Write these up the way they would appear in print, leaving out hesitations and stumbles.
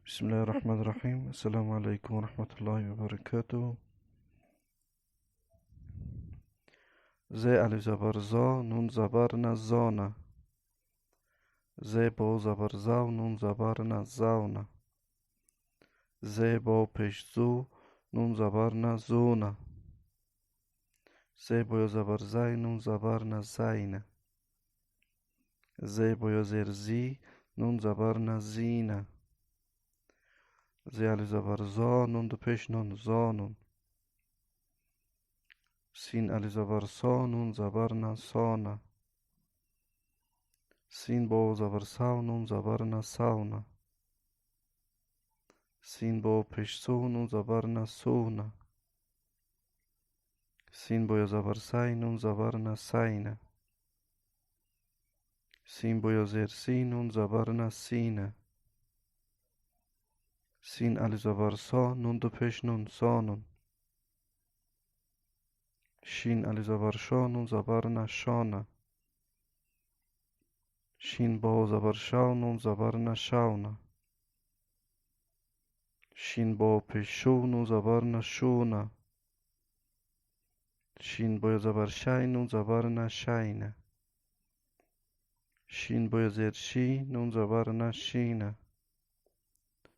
بسم الله الرحمن الرحيم. السلام عليكم ورحمة الله وبركاته. ز الف زبر زا نون زبر نه زانه، ز با زبر زو نون زبر نه زونه، ز با پیش زو نون زبر نه زونه، ز با زبر زی نون زبر نه زینه، ز با زیر زی نون زبر نه زینه، ز الف زبر زا نون دو پیش نون زانون، سین الف زبر سا نون زبر نه سانه، سین با زبر سو نون زبر نه سونه، سین با پیش سو نون زبر نه سونه، سین با زبر سی نون زبر نه سینه، سین با زیر سی نون زبر نه سینه، سین الف زبر سا نون دو پیش نون سانون، شین الف زبر شا نون زبر نه شانه، شین با زبر شو نون زبر نه شونه، شین با پیش شو نون زبر نه شونه، شین با زبر شی نون زبر نه شینه، شین با زیر شی نون زبر نه شینه،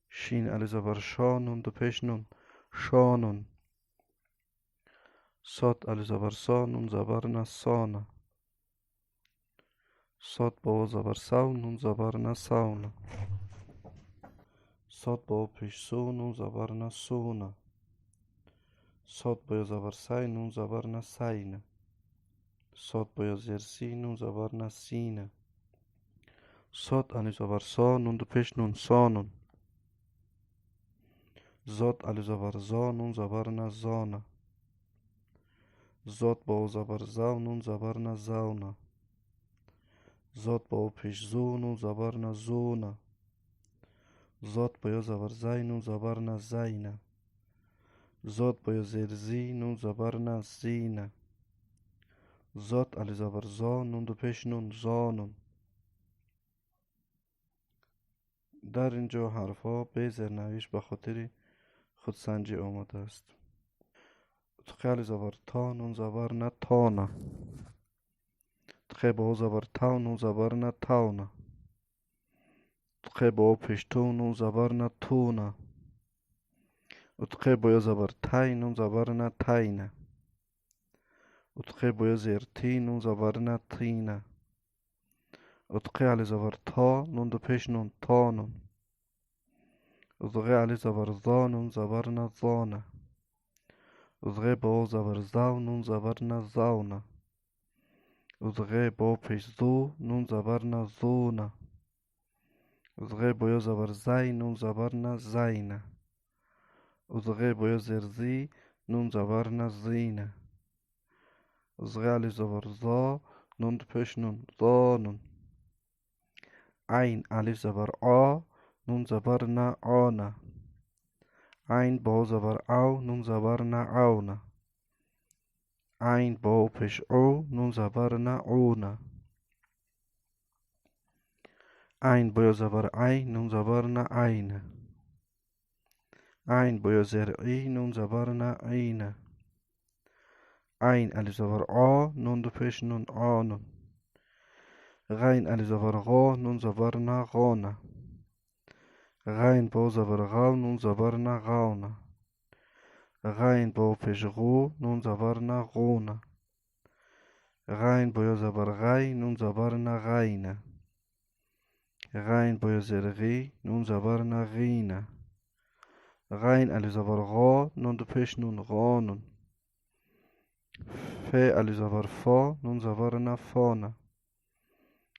شین الف زبر شا نون دو پیش نون شانون، صاد الف زبر سا نون زبر نه سانه، صاد با زبر سو نون زبر نه سونه، صاد با پیش سو نون زبر نه سونه، صاد با زبر سی نون زبر نه سینه، صاد با زیر سی نون زبر نه سینه، صاد الف زبر سا نون دو پیش نون سانون، زاد الف زبر زا نون زبر نه زانه، زاد با زبر زو نون زبر نه زونه، زاد با پیش زو نون زبر نه زونه، زاد با زبر زی نون زبر نه زینه، زاد با زیر زی نون زبر نه زینه، زاد الف زبر زا نون دو پیش نون زانون. در اینجا حرفها به زیرنویس به خاطر خودسنجی آمده است. ت الف زبر تا نون زبر نه تانه، ت با زبر تو نون زبر نه تونه، ت با پیش تو نون زبر نه تونه، ت با زبر تی نون زبر نه تینه، ت با زیر تی نون زبر نه تینه، ت الف زبر تا نون دو پیش نون تانون، ظ الف زبر ظا نون زبر نه ظانه، ظ با زبر زو نون زبر نه زونه، ظ با پیش زو نون زبر نه زونه، ظ با زبر زی نون زبر نه زینه، ظ با زیر زی نون زبر نه زینه، ظ الف زبر ظا نون دو پیش نون ظانون، عین الف زبر آ نون زبر نه آنه، عین با زبر او نون زبر نه عونه، عین با پیش او نون زبر نه عونه، عین با زبر ای نون زبر نه عینه، عین با زیر ای نون زبر نه عینه، عین الف زبر آ نون دو پیش نون آنون، غین الف زبر غا نون زبر نه غانه، غین با زبر غو نون زبر نه غونه، غین با پیش غو نون زبر نه غونه، غین با زبر غی نون زبر نه غینه، غین با زیر غی نون زبر نه غینه، غین الف زبر غا نون دو پیش نون غانون، ف الف زبر فا نون زبر نه فانه،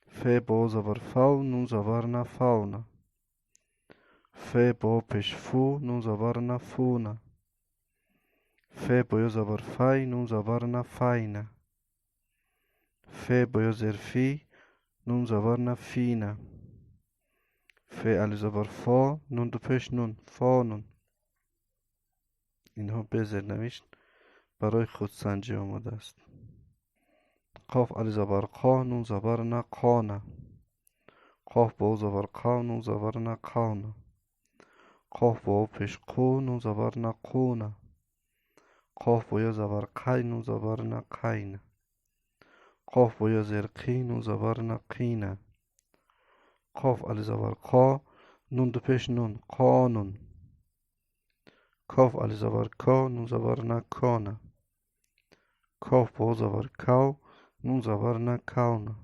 ف با زبر فو نون زبر نه فونه، ف با پیش فو نون زبر نه فونه، ف با زبر فی نون زبر نه فینه، ف با زیر فی نون زبر نه فینه، ف الف زبر فا نون دو پیش نون فانون. اینها به زیرنویس برای خودسنجی آمده است. قاف الف زبر قا نون زبر نه قانه، قاف با زبر قا نون زبر نه قانه، قاف با واو پیش قو نون زبر نه قونه. قاف با یا زبر قی نون زبر نه قین. قاف با یا زیر قی نون زبر نه قینه. قاف الف زبر قا نون دو پیش نون قانون. کاف الف زبر کا نون زبر نه کانه. کاف با زبر کو نون زبر نه کونه.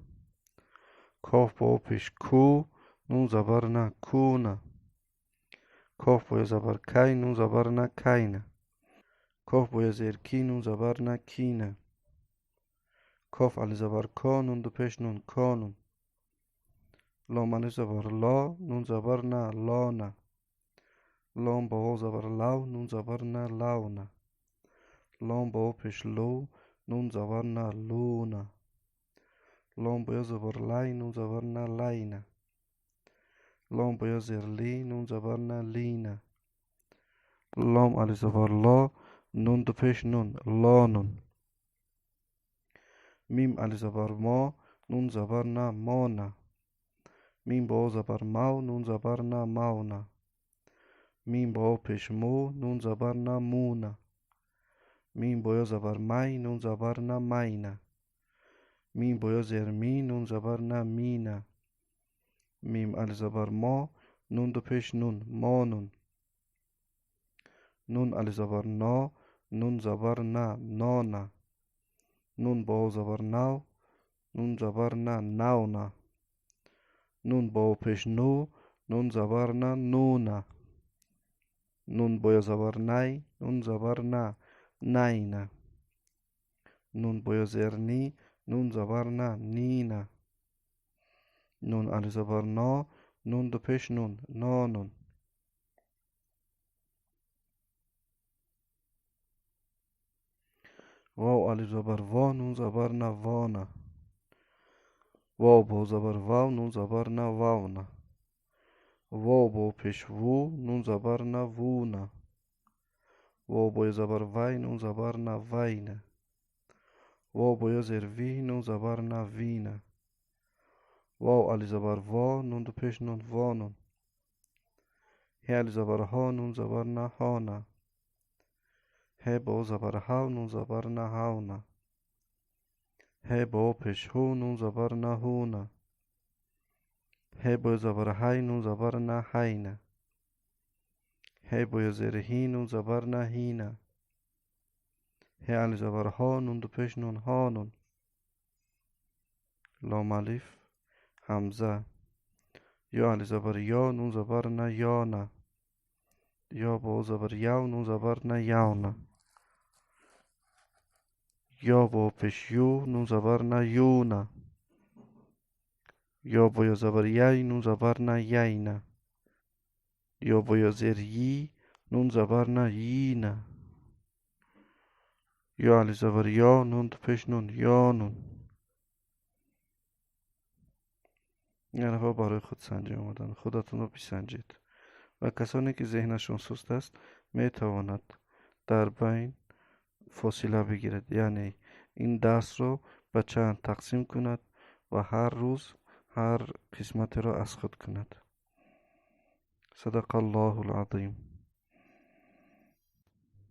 کاف با پیش کو نون زبر نه کونه. کاف با زبر کی نون زبر نه کینه. کاف با زیر کی نون زبر نه کینه. کاف الف زبر کا نون دو پیش نون کانون. لام الف زبر لا نون زبر نه لانه. لام با واو زبر لو نون زبر نه لونه. لام با واو پیش لو نون زبر نه لونه. لام با یا زبر لی نون زبر نه لینه. لام با یا زیر لی نون زبر نه لینه. لام الف زبر لا نون دو پیش نون لانون. میم الف زبر ما نون زبر نه مانه. میم با واو زبر مو نون زبر نه مونه. میم با واو پیش مو نون زبر نه مونه. میم با یا زبر می نون زبر نه مینه. میم با یا زیر می نون زبر نه مینه. میم الف زبر ما نون دو پیش نون مانون. نون الف زبر نا نون زبر نه نانه. نون با واو زبر نو نون زبر نه نونه. نون با واو پیش نو نون زبر نه نونه. نون با یا زبر نی نون زبر نه نینه. نون با یا زیر نی نون زبر نه نینه. نون الف زبر نا نون دو پیش نون نانون. واو الف زبر وا نون زبر نه وانه. واو با زبر واو نون زبر نه واونه. واو با پیش وو نون زبر نه وونه. واو با زبر وی نون زبر نه وینه. واو با زیر وی نون زبر نه وینه. واو الف زبر وا نون دو پیش نون وانون. ه الف زبر ها نون زبر نه هانه. ه با زبر ها نون زبر نه هاونه. ه با پیش هو نون زبر نه هونه. ه با زبر هی نون زبر نه هینه. ه با زیر هی نون زبر نه هینه. ه الف زبر ها نون دو پیش نون هانون. لام الف همزه یا الف زبر یا نون زبر نه یانه. یا با زبر یو نون زبر نه یونه. یا با پیش یو نون زبر نه یونه. یا با یا زبر یی نون زبر نه یینه. یا با یا زیر یی نون زبر نه یینه. یا الف زبر یا نون دو پیش نون یانون. این حرف‌ها برای خودسنجی آمدن. خودتون رو بسنجید و کسانی که ذهنشون سست است میتواند در بین فاصله بگیرد، یعنی این درس رو به چند تقسیم کند و هر روز هر قسمت را از خود کند. صدق الله العظیم.